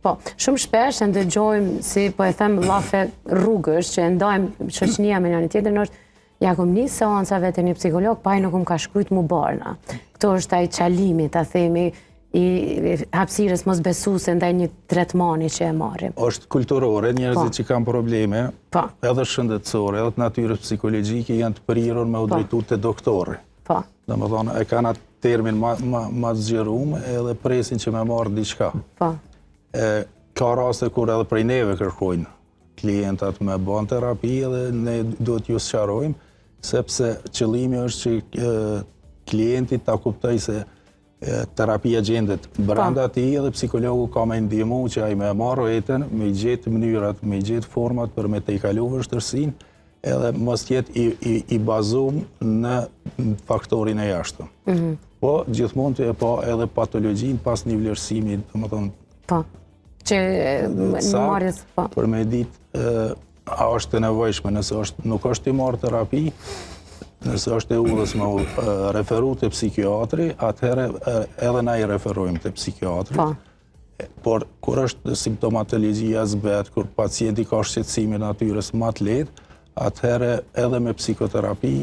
Po, shumë shpesh e ndëgjojmë, si po e them llafe rrugësh, që e ndajmë shoqënia me njëri tjetrin, është ja kom nis seancave te një psikolog, pa ai nuk më ka shkrujt mu barna. Këto është ai çalimi, ta themi, i hapësirës mosbesuese ndaj një tretmani që e marrim. Është kulturore, njerëzit po. që kanë probleme, po. edhe shëndetësore, edhe të natyrës psikologjike, janë të prirur me u po. drejtu te doktori. Po. Domethonë, e kanë atë termin ma, ma, ma të zgjerum edhe presin që me marrë diçka. Po. E, ka raste kur edhe prej neve kërkojnë klientat me bo terapi edhe ne duhet ju sqarojmë, sepse qëllimi është që e, klienti ta kuptoj se terapia gjendet brenda po. tij edhe psikologu ka me ndihmu që ai me e marrë veten, me i gjetë mënyrat, me i gjetë format për me tejkalu vështirësinë, edhe mos t'jetë i, i, i bazum në faktorin e jashtëm. Mm -hmm. Po, gjithmonë të e pa edhe patologjinë pas një vlerësimi, domethonë... Po, që në marrjes, po. Për me ditë, a është e nevojshme, nëse është, nuk është tu marrë terapi, nëse është e udhës me u referu te psikiatri, atëherë edhe na i referojmë te psikiatri. Po. Por, kur është simptomatologjia zbehtë, kur pacienti ka shqetësime natyrës më të lehtë, atëherë edhe me psikoterapi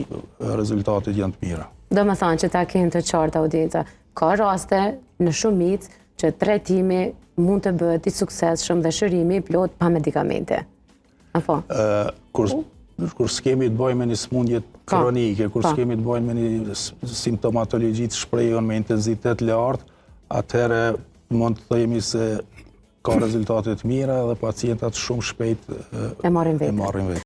rezultatet janë të mira. Domethanë që ta kenë të qartë audienca, ka raste në shumicë që trajtimi mund të bëhet i suksesshëm dhe shërimi i plotë pa medikamente. Apo? Kur, kur s'kemi të bëjmë me një sëmundje kronike, kur s'kemi të bëjmë me një simptomatologji të shprehun me intensitet lartë, atëherë mund të themi se ka rezultate të mira dhe pacientat shumë shpejt e marrin veten.